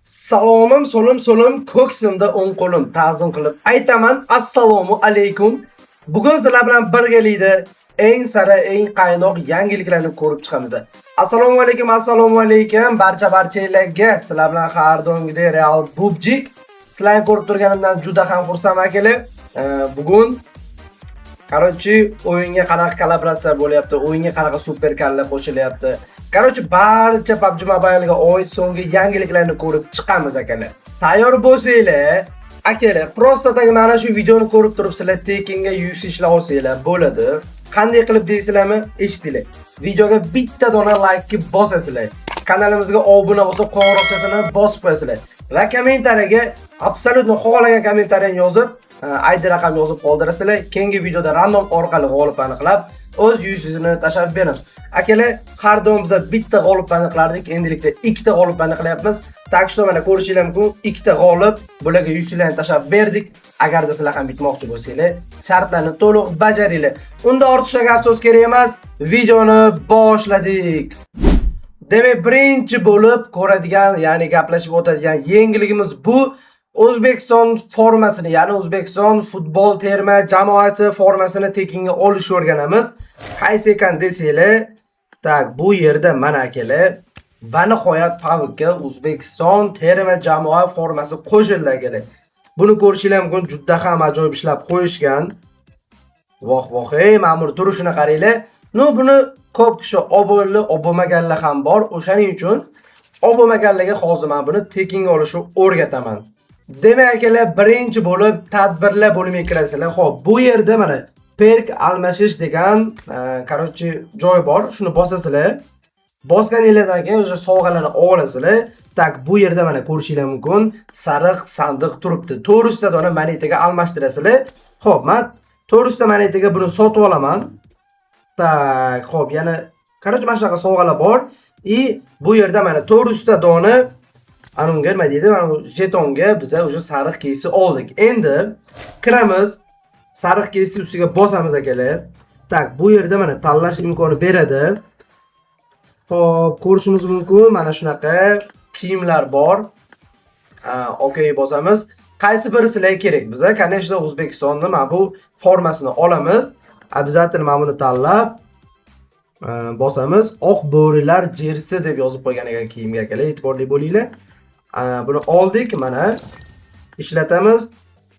Salomim so'lim so'lim, ko'ksimda o'ng qo'lim, ta'zim qilib aytaman, assalomu alaykum. Bugun sizlar bilan birgalikda eng sara, eng qaynoq yangiliklarni ko'rib chiqamiz. Assalomu alaykum, assalomu alaykum barcha barchalarga. Sizlar bilan har doimgidek Real Bubjik. Sizlarni ko'rib turganimdan juda ham xursandman, akalar. Bugun, короче, o'yinga qanaqa kollaboratsiya bo'lyapti, o'yinga qanaqa super karlar qo'shilyapti. Короче, barcha PUBG Mobile'ga oid so'nggi yangiliklarni ko'rib chiqamiz, akalar. Tayyor bo'lsanglar, akalar, просто так mana shu videoni ko'rib turib sizlar tekinga UC ishlab olsanglar bo'ladi. Qanday qilib deysizlarmi? Eshitinglar. Videoga bitta dona like bosasizlar. Kanalimizga obuna bo'lsa, qo'ng'iroqchasini bosib qo'yasizlar. Va kommentariyaga абсолютно xohlagan kommentariyani yozib, ID raqam yozib qoldirasizlar. Keyingi videoda random orqali g'olib aniqlab, o'z yuzini tashlab beramiz. Akalar, har doim biz bitta g'olib aniqlardik, endilikda ikkita g'olib aniqlayapmiz. Так что mana ko'rishinglar mumkin, ikkita g'olib, bularga yuzlarni tashlab berdik. Agarda sizlar ham bitmoqchi bo'lsanglar, shartlarni to'liq bajaringlar. Unda ortiqcha gap so'z kerak emas, videoni boshladik. Demak, birinchi bo'lib ko'radigan, ya'ni gaplashib o'tadigan yangiligimiz bu O'zbekiston formasini, ya'ni O'zbekiston futbol terma jamoasi formasini tekinga olishni o'rganamiz. Qaysi ekan desanglar, так, bu yerda mana, akalar, va nihoyat PUBGga O'zbekiston terma jamoa formasi qo'shildi, akalar. Buni ko'rishinglar mumkin, juda ham ajoyib ishlab qo'yishgan. Voh voh, ey, mana buni turishini qaranglar. Ну, buni ko'p kishi obunali, obunmaganlar ham bor. O'shaning uchun obunmaganlarga hozir men buni tekinga olishni o'rgataman. Demak, akalar, birinchi bo'lib tadbirlar bo'limiga kirasizlar. Xo'p, bu yerda mana perk almashish degan, короче, joy bor. Shuni bosasizlar. Bosganinglardan keyin o'sha sovg'alarni olasizlar. Так, bu yerda mana ko'rishinglar mumkin, sariq sandiq turibdi. 400 ta dona monetaga almashtirasizlar. Xo'p, men 400 ta monetaga buni sotib olaman. Так, xo'p, yana, короче, mana shunaqa sovg'alar bor. И bu yerda mana 400 ta dona anunga nima deydi? Mana bu jetonga biza уже sariq keysi oldik. Endi kiramiz, sariq keysi ustiga bosamiz, akalar. Так, bu yerda mana tanlash imkoni beradi. Xo'p, ko'rishimiz mumkin, mana shunaqa kiyimlar bor. Okey bosamiz. Qaysi biri sizlarga kerak? Biza, конечно, O'zbekistonni mana bu formasini olamiz. Обязательно mana buni tanlab bosamiz. Oq bo'rilar jersi deb yozib qo'ygan ekan kiyimga, akalar, e'tiborli bo'linglar. Buni oldik, mana ishlatamiz.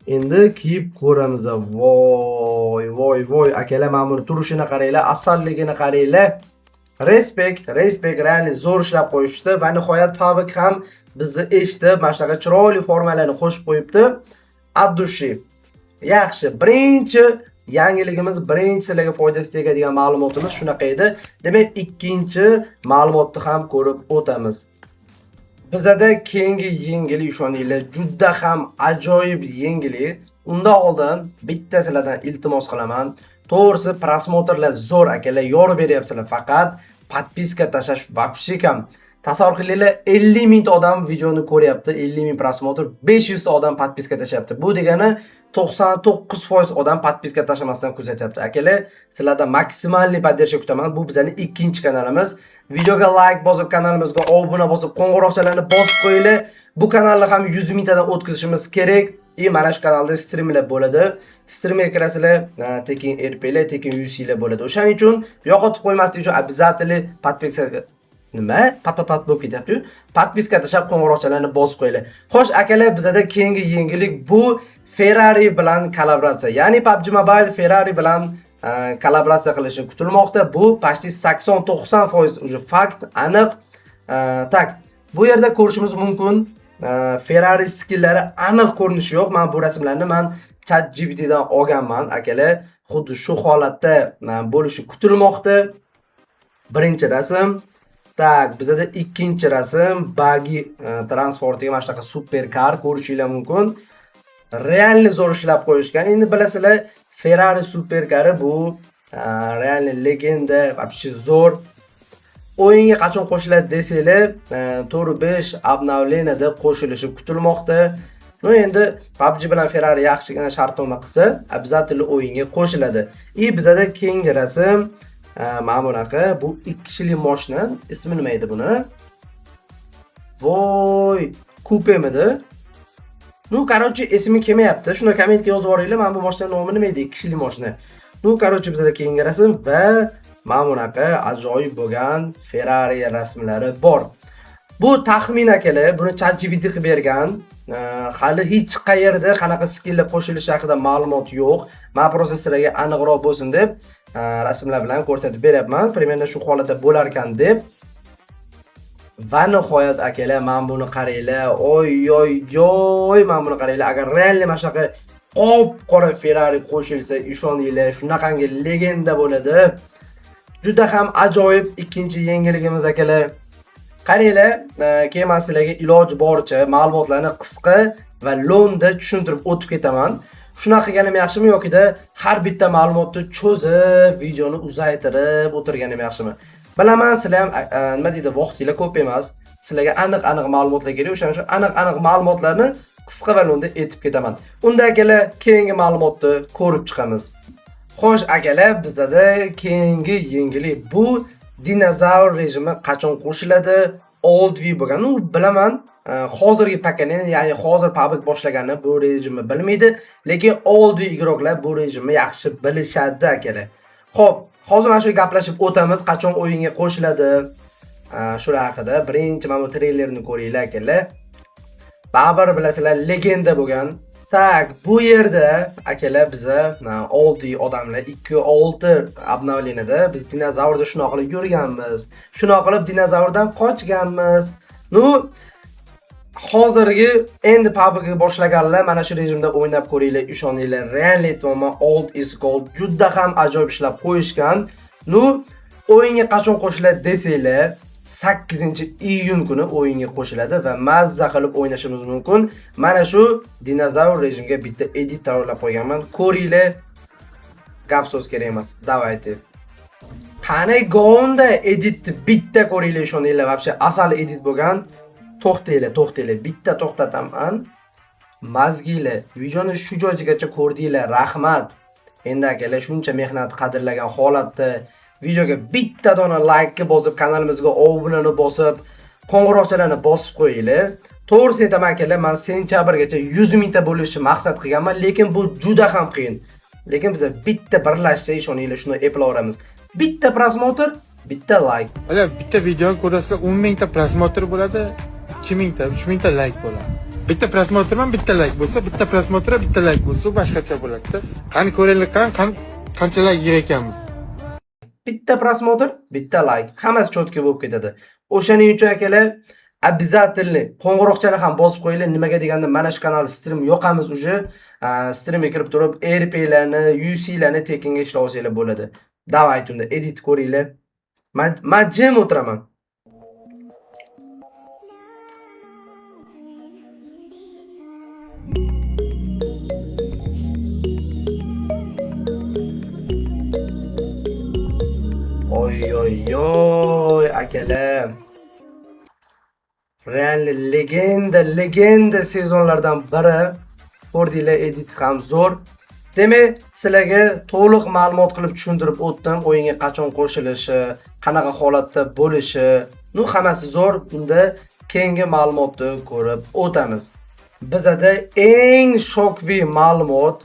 Endi kiyib ko'ramiz. Voy, voy, voy, akalar, mana buni turishini qaranglar, asalligini qaranglar. Респект, респект, реально zo'r ishlab qo'yishdi va nihoyat PUBG ham bizni eshitib, mana shunaqa chiroyli formalarni qo'shib qo'yibdi. От души. Yaxshi, birinchi yangiligimiz, birinchi sizlarga foydasi tegadigan ma'lumotimiz shunaqa edi. Demak, ikkinchi ma'lumotni ham ko'rib o'tamiz. Bizada keyingi yangilik, ishoninglar, juda ham ajoyib yangilik. Undan oldin bitta sizlardan iltimos qilaman. To'g'risi, просмотр lar zo'r, akalar, yorib beryapsizlar, faqat подписка tashlash вообще kam. Tasavvur qilinglar, 50 mingta odam videoni ko'ryapti, 50 ming просмотр, 500 ta odam подписка tashlayapti. Bu degani 99% odam подписка tashlamasdan kuzatyapti. Akalar, sizlardan максимальный поддержка kutaman. Bu bizning ikkinchi kanalimiz. Videoga like bosib, kanalimizga obuna bosib, qo'ng'iroqchalarni bosib qo'yinglar. Bu kanalni ham 100 mingtadan o'tkazishimiz kerak. И mana shu kanalda strimlar bo'ladi. Strimga kirasizlar, tekin RPlar, tekin UC'lar bo'ladi. O'shaning uchun yo'qotib qo'ymaslik uchun обязательно подписка nima? Pat pat pat bo'lib ketyapti-yu. Подписка tashlab, qo'ng'iroqchalarni bosib qo'yinglar. Xo'sh, akalar, bizada keyingi yangilik bu Ferrari bilan kollaboratsiya. Ya'ni PUBG Mobile Ferrari bilan kollaboratsiya qilishi kutilmoqda. Bu почти 80-90% уже fakt, aniq. Так, bu yerda ko'rishimiz mumkin. Ferrari skillari aniq ko'rinishi yo'q. Men bu rasmlarni man Chat GPTdan olganman, akalar. Xuddi shu holatda bo'lishi kutilmoqda. Birinchi rasm. Так, bizada ikkinchi rasm Buggy transportiga mana shunaqa super kar ko'rishinglar mumkin. Реально zo'r ishlab qo'yishgan. Endi bilasizlar, Ferrari superkari bu реально legenda, вообще zo'r. O'yinga qachon qo'shiladi desanglar, 4.5 обновление da qo'shilishi kutilmoqda. Ну, endi PUBG bilan Ferrari yaxshigina shartnoma qilsa, обязательно o'yinga qo'shiladi. И bizada keyingi rasm mana bunaqa, bu ikki kishilik mashina, ismi nima edi buni? Voy! Kupemidi? Ну, короче, esimga kelmayapti. Shuni kommentga yozib yuboringlar. Mana bu mashina nomi nima edi? 2 kishilik mashina. Ну, короче, bizda keyingi rasm va mana bunaqa ajoyib bo'lgan Ferrari rasmlari bor. Bu taxmin akalar, buni ChatGPT qilib bergan. Hali hech qayerda qanaqa skinlar qo'shilishi haqida ma'lumot yo'q. Men просто sizlarga aniqroq bo'lsin deb rasmlar bilan ko'rsatib beryapman. Примерно shu holatda bo'lar ekan deb. Va nihoyat akalar, mana buni qaranglar. Oy oy oy, mana buni qaranglar. Agar реально mana shunaqa qop-qora Ferrari qo'shilsa, ishoninglar, shunaqangi legenda bo'ladi. Juda ham ajoyib ikkinchi yangiligimiz akalar. Qaranglar, keyin men sizlarga iloji boricha ma'lumotlarni qisqa va lo'nda tushuntirib o'tib ketaman. Shunaqa qilganim yaxshimi yokida har bitta ma'lumotni cho'zib, videoni uzaytirib o'tirganim yaxshimi? Bilaman, sizlar ham nima deydi, vaqtinglar ko'p emas. Sizlarga aniq-aniq ma'lumotlar kerak. O'shaning uchun aniq-aniq ma'lumotlarni qisqa va lo'nda aytib ketaman. Unda akalar, keyingi ma'lumotni ko'rib chiqamiz. Xo'sh akalar, bizada keyingi yangilik bu dinozavr rejimi qachon qo'shiladi? Old view bo'lgan. Ну, bilaman, hozirgi поколение, ya'ni hozir PUBG boshlagani bu rejimni bilmaydi, lekin old view игрок lar bu rejimni yaxshi bilishadi akalar. Xo'p, hozir mana shu gaplashib o'tamiz, qachon o'yinga qo'shiladi. Shular haqida. Birinchi mana bu treylerni ko'ringlar akalar. Baribir bilasizlar, legenda bo'lgan. Так, bu yerda akalar biza oldiy odamlar 2.6 обновление da biz dinozavrda shunaqa qilib yurganmiz. Shunaqa qilib dinozavrdan qochganmiz. Ну, hozirgi endi PUBG boshlaganlar mana shu rejimda o'ynab ko'ringlar, ishoninglar, реально aytyapman, old is gold, juda ham ajoyib ishlab qo'yishgan. Ну, o'yinga qachon qo'shiladi desanglar, 8-iyun kuni o'yinga qo'shiladi va mazza qilib o'ynashimiz mumkin. Mana shu dinozavr rejimga bitta edit tayyorlab qo'yganman. Ko'ringlar. Gap so'z kerak emas. Давайте. Qani gonda editni bitta ko'ringlar, ishoninglar, вообще asal edit bo'lgan. To'xtanglar, to'xtanglar, bitta to'xtataman. Mazginglar, videoni shu joygacha ko'rdinglar, rahmat. Endi akalar, shuncha mehnat qadrlagan holatda videoga bitta dona like bosib, kanalimizga obunani bosib, qo'ng'iroqchalarni bosib qo'yinglar. To'g'risini aytaman akalar, men sentyabrgacha 100 mingta bo'lishni maqsad qilganman, lekin bu juda ham qiyin. Lekin biz bitta birlashsa, ishoninglar, shuni eplaveramiz. Bitta просмотр, bitta like. Agar bitta videoni ko'rasizlar, 10 mingta просмотр bo'ladi, 2 mingta, 3 mingta like bo'ladi. Bitta просмотр ham bitta like bo'lsa, bitta просмотр bitta like bo'lsa, u boshqacha bo'ladi-da. Qani ko'raylik, qani qancha like yig'ar ekanmiz. Bitta просмотр, bitta like. Hammasi чётко bo'lib ketadi. O'shaning uchun akalar, обязательно qo'ng'iroqchani ham bosib qo'yinglar. Nimaga deganda, mana shu kanalda stream yoqamiz уже. Streamga kirib turib, RPlarni, UClarni tekinga ishlab olsanglar bo'ladi. Давайте unda edit ko'ringlar. Man jim o'tiraman. Oy oy oy akalar. Реально legenda, legenda sezonlardan biri. Ko'rdinglar, edit ham zo'r. Demak, sizlarga to'liq ma'lumot qilib tushuntirib o'tdim. O'yinga qachon qo'shilishi, qanaqa holatda bo'lishi. Ну, hammasi zo'r. Bunda keyingi ma'lumotni ko'rib o'tamiz. Bizada eng шоковый ma'lumot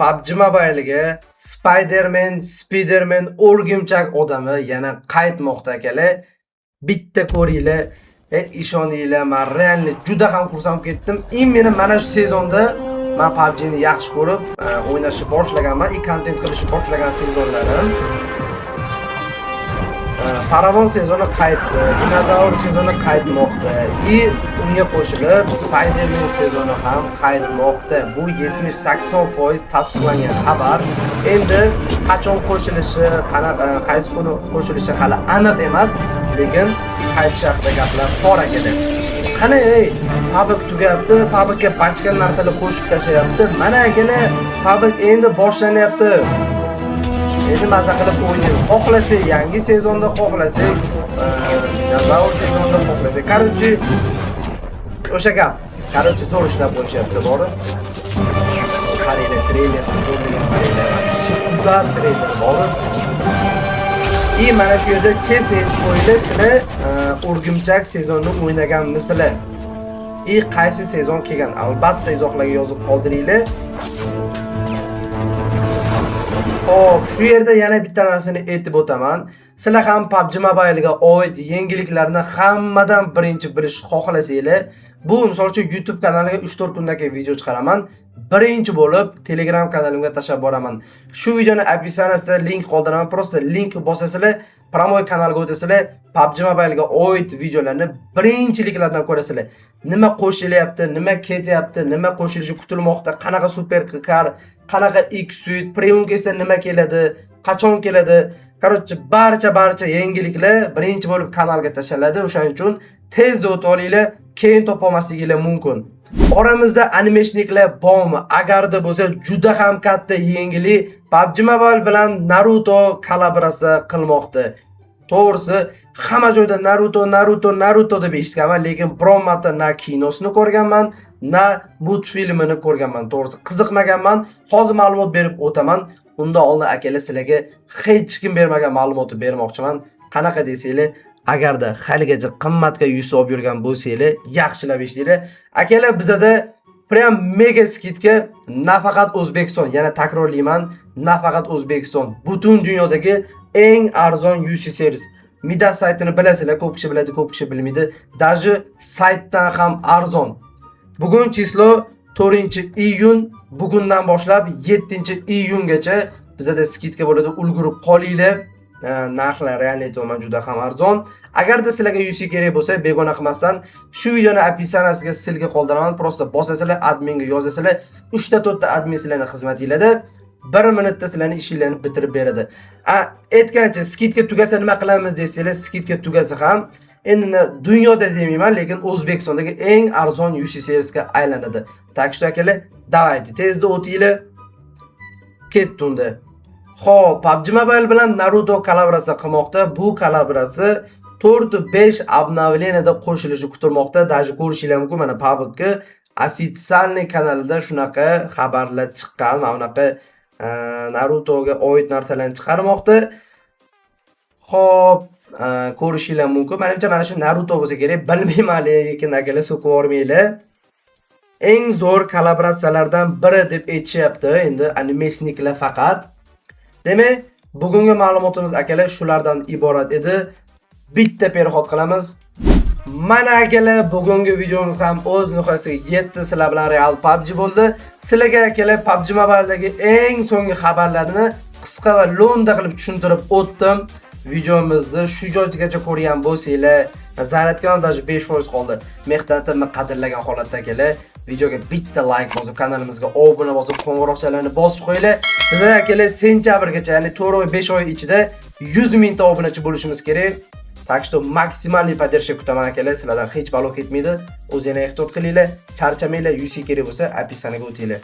PUBG Mobile'ga Spider-Man, Spider-Man o'rgimchak odami yana qaytmoqda akalar. Bitta ko'ringlar, ishoninglar, men реально juda ham xursand ketdim. Именно mana shu sezonda men PUBG'ni yaxshi ko'rib, o'ynashni boshlaganman, и kontent qilishni boshlagan sezonlarim. Faravon sezoni qaytdi, dinozavr sezoni qaytmoqda и unga qo'shilib Spider-Man sezoni ham qaytmoqda. Bu 70-80% tasdiqlangan xabar. Endi qachon qo'shilishi, qanaqa, qaysi kuni qo'shilishi hali aniq emas, lekin qaytish haqida gaplar bor akalar. Qani ey, PUBG tugayapti, PUBGga bachka narsalar qo'shib tashlayapti. Mana akalar, PUBG endi boshlanyapti. Endi maza qilib o'ynaymiz. Xohlasak yangi sezonda, xohlasak dinozavr sezonda, xohlasak. Короче, o'sha gap. Короче, zo'r ishlab qo'yishyapti, bori. Qaranglar, treyler zo'rligini qaranglar. Ular treyler bori. И mana shu yerda честно aytib qo'yinglar, sizlar o'rgimchak sezonni o'ynaganmisizlar? И qaysi sezon kelgan? Albatta izohlarga yozib qoldiringlar. Xo'p, shu yerda yana bitta narsani aytib o'taman. Sizlar ham PUBG Mobile'ga oid yangiliklarni hammadan birinchi bilish xohlasanglar, bu misol uchun YouTube kanaliga 3-4 kundan keyin video chiqaraman. Birinchi bo'lib Telegram kanalimga tashlab boraman. Shu videoni описание sida link qoldiraman. Просто link bosasizlar, прямой kanalga o'tasizlar, PUBG Mobile'ga oid videolarni birinchiliklardan ko'rasizlar. Nima qo'shilyapti, nima ketyapti, nima qo'shilishi kutilmoqda, qanaqa super kar, qanaqa X-Suite, premium kelsa nima keladi, qachon keladi. Короче, barcha yangiliklar birinchi bo'lib kanalga tashlanadi. O'shaning uchun tezda o'tib olinglar, keyin topolmasliginglar mumkin. Oramizda анимешник lar bormi? Agarda bo'lsa, juda ham katta yangilik: PUBG Mobile bilan Naruto kollaboratsiya qilmoqda. To'g'risi, hamma joyda Naruto, Naruto, Naruto deb eshitganman, lekin biron marta na kinosini ko'rganman, na multfilmini ko'rganman. To'g'risi, qiziqmaganman. Hozir ma'lumot berib o'taman. Undan oldin, akalar, sizlarga hech kim bermagan ma'lumotni bermoqchiman. Qanaqa desanglar, agarda haligacha qimmatga yuz olib yurgan bo'lsanglar, yaxshilab eshitinglar. Akalar, bizada прям мега скидка. Nafaqat O'zbekiston, yana takrorlayman, nafaqat O'zbekiston, butun dunyodagi eng arzon UC servis. Midas saytini bilasizlar, ko'p kishi biladi, ko'p kishi bilmaydi. Даже saytdan ham arzon. Bugun число 4-iyun, bugundan boshlab 7-iyungacha bizada скидка bo'ladi. Ulgurib qolinglar. Narxlar, реально aytyapman, juda ham arzon. Agarda sizlarga UC kerak bo'lsa, begona qilmasdan shu videoni описание siga ссылка qoldiraman. Просто bosasizlar, adminga yozasizlar. 3 ta 4 ta admin sizlarni xizmatinglarda 1 minutda sizlarni ishinglarni bitirib beradi. A, aytgancha, скидка tugasa nima qilamiz desanglar, скидка tugasa ham endi dunyoda demayman, lekin O'zbekistondagi eng arzon UC servisga aylanadi. Так что, akalar, давайте tezda o'tinglar. Ketdi unda. Xo'p, PUBG Mobile bilan Naruto kollaboratsiya qilmoqda. Bu kollaboratsiya 4-5 обновление da qo'shilishi kutilmoqda. Даже ko'rishinglar mumkin, mana PUBG официальный kanalida shunaqa xabarlar chiqqan. Mana bunaqa Narutoga oid narsalarni chiqarmoqda. Xo'p, ko'rishinglar mumkin. Menimcha, mana shu Naruto bo'lsa kerak. Bilmayman, lekin, akalar, so'kib yubormanglar. Eng zo'r kollaboratsiyalardan biri deb aytishyapti endi анимешник lar faqat. Demak, bugungi ma'lumotimiz, akalar, shulardan iborat edi. Bitta переход qilamiz. Mana, akalar, bugungi videomiz ham o'z nihoyasiga yetdi. Sizlar bilan Real PUBG bo'ldi. Sizlarga, akalar, PUBG Mobile'dagi eng so'nggi xabarlarni qisqa va lo'nda qilib tushuntirib o'tdim. Videomizni shu joygacha ko'rgan bo'lsanglar, zaryadka ham даже 5% qoldi. Mehnatimni qadrlagan holatda, akalar, videoga bitta like bosib, kanalimizga obuna bosib, qo'ng'iroqchalarni bosib qo'yinglar. Biz, akalar, sentyabrgacha, ya'ni 4 oy, 5 oy ichida 100 mingta obunachi bo'lishimiz kerak. Так что максимальный поддержка kutaman, akalar, sizlardan hech balo ketmaydi. O'zinglar ehtiyot qilinglar, charchamanglar, UC kerak bo'lsa, описание ga o'tinglar.